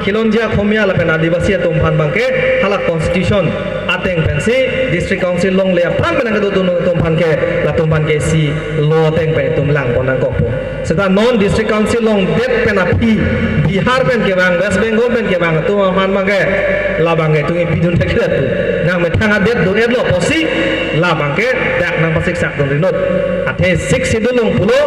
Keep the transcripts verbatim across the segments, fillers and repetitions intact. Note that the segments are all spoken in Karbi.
Khilonjia Khomia lapen Adivasi atum aphan abangke hala constitution ateng pensi district council longle aphan pen nangkedodun atum aphan ke, latum aphan ke isi law ateng pen itum langpon nangkokpo. Seta non district council longdet pen aphi Bihar pen kevang, West Bengal pen kevang atum aphan abangke labangke itum ipidun thekthedet pu. Nangmethang adet do-etlo pusi labangke dak nangpasiksakdun rinot. Athe Sixth Schedule along pulo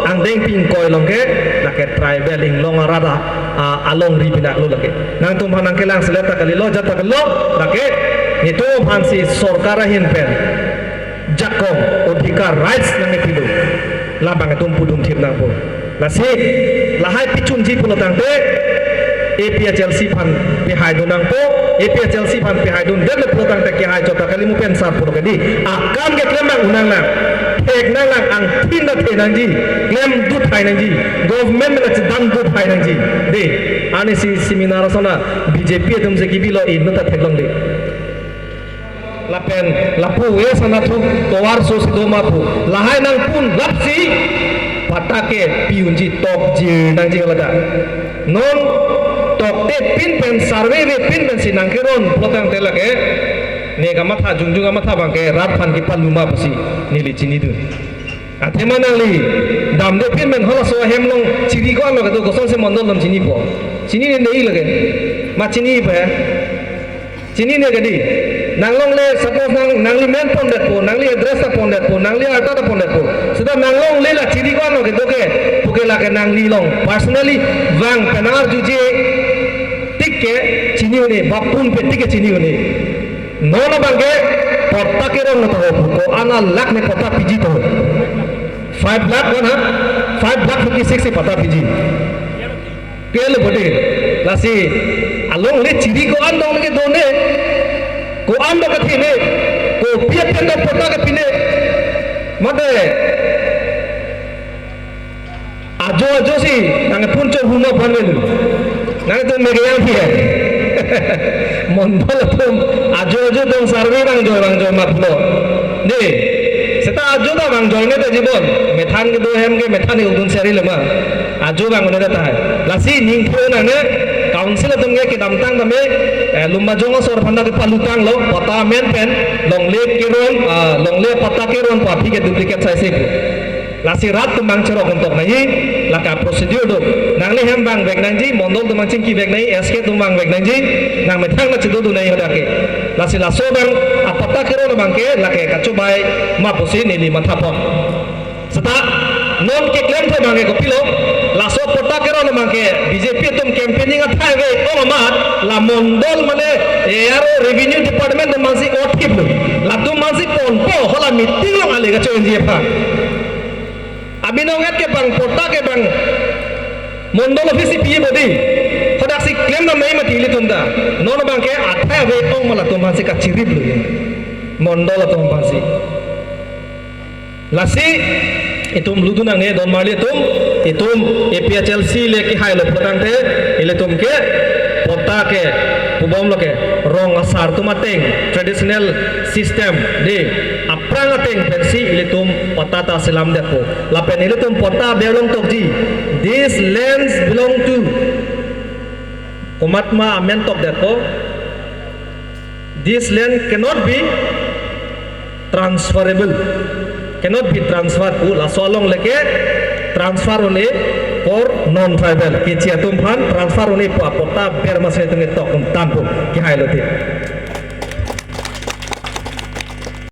angdeng pi ingkoi along ke lake tribal inglong arat a, a, alongri pinak lo lake. Nangtum aphan nangkelang selet ta kalilo, jat ta kalilo, lake netum aphansi sorkar ahin pen jakong, odhikar, rights nangkepilo. Labang itum pudun thip nangpo. Lasi lahai pichunji pulo tangte A P H L C aphan pihaidun nangpo, A P H L C aphan pihaidundetlo pulo tangte kehai chot ta kali, mo pen sar pulo ke dei. Akam keklem abang un nanglang, thek nanglang, angthin ta the nangji, klemdun thai nangji, government mena chedandun thai nangji. Dei, anisi seminar asona B J P atum si kebilo, inut ta theklongle. Lapen lapu we sana thu tovar so si do ma pu. Lahai nangpun lapsi patta ke pi unji, tokjir nangji ladak. Non tokte pin pen, survey ve pin pensi nangkeron pulo tangte lake ne kamatha, jongjong kamatha abangke rat aphan kepaluma pusi neli chinidun. Athema nangli damde pin pen halaso ahem along chiri ko-an lo kedo, kosonsi mondol atum chinipo? Chinine dei lake. Ma chinipo he? Chinine ke dei. Nanglongle, suppose nang, nangli men pondetpo, nangli address ta pondetpo, nangli arta ta pondetpo. Seta nanglongle la chiri ko-an lo kedo ke, puke lake nangli along personally vang pen arjuje tik ke chini un-e, bapun pe tik ke chini un-e. Non abangke patta kerong ta ho pu, ko-an alak ne patta piji to. Five lakh ko-an ha? Five lakh fifty six si patta piji. Pi-etlo bodi. Lasi alongle chiri ko-an dong ke done, ko-an dong kathene, kopi apen dong patta kepine. Mate ajo ajo si nangpun cho huma pan melu. Nangtum mege yang pi he. Mondol atum ajo ajo dong, survey vangjo vangjo ma pulo. Dei, seta ajo ta vangjo ne ta jibon. Methan kedo ahem ke methan ke udun seri lema. Ajo vang ne ta tahai. Lasi ning phu nangne council atum ke kedamtang tame, eh, Lumbajong asor aphan ta kepalutanglo, patta amen pen longle keron, ah, longle patta keron pu aphi ke duplicate sai se pu. Lasi rat atum abang cherok untok nangji, lake procedure do. Nangli hem vangvek nangji, mondol atum abang chingkivek nangji, S K atum vangvek nangji, nangmethang nangchedodun nangji hadak ke. Lasi laso abang apatta keron abangke lake kachobai ma pusi neli mathapon. Seta non keklem tho abangke kopilo, laso patta keron abangke B J P atum campaigning athai ave-ong amat, la mondol mane A R O, revenue department atum abangsi othiplo. Latum abangsi ponpo, hala meeting along ale kacho-enji aphan. Abinong et ke bang, patta ke bang mondol office si pi bodi. Hadaksi klem nam nai mati ilitum ta. Non abangke athai ave-ong ma latum aphansi kachiriplo. Mondol atum aphansi. Lasi itum ludun nangne don marli atum, itum A P H L C le kehailo pulo tangte, ilitum ke patta ke pubom lo ke rong asar atum ateng, traditional system dei, aphrang ateng pensi ilitum patta ta selamdetpo. Lapen ilitum patta berlong tokji. These lands belong to, komatma amen tokdetpo. This land cannot be transferable, cannot be transferred pu, laso along le ke transfer un-e for non-tribal, Keche atum aphan transfer un-e pu apatta ber masi atum ketok un tangpo, kehailo te.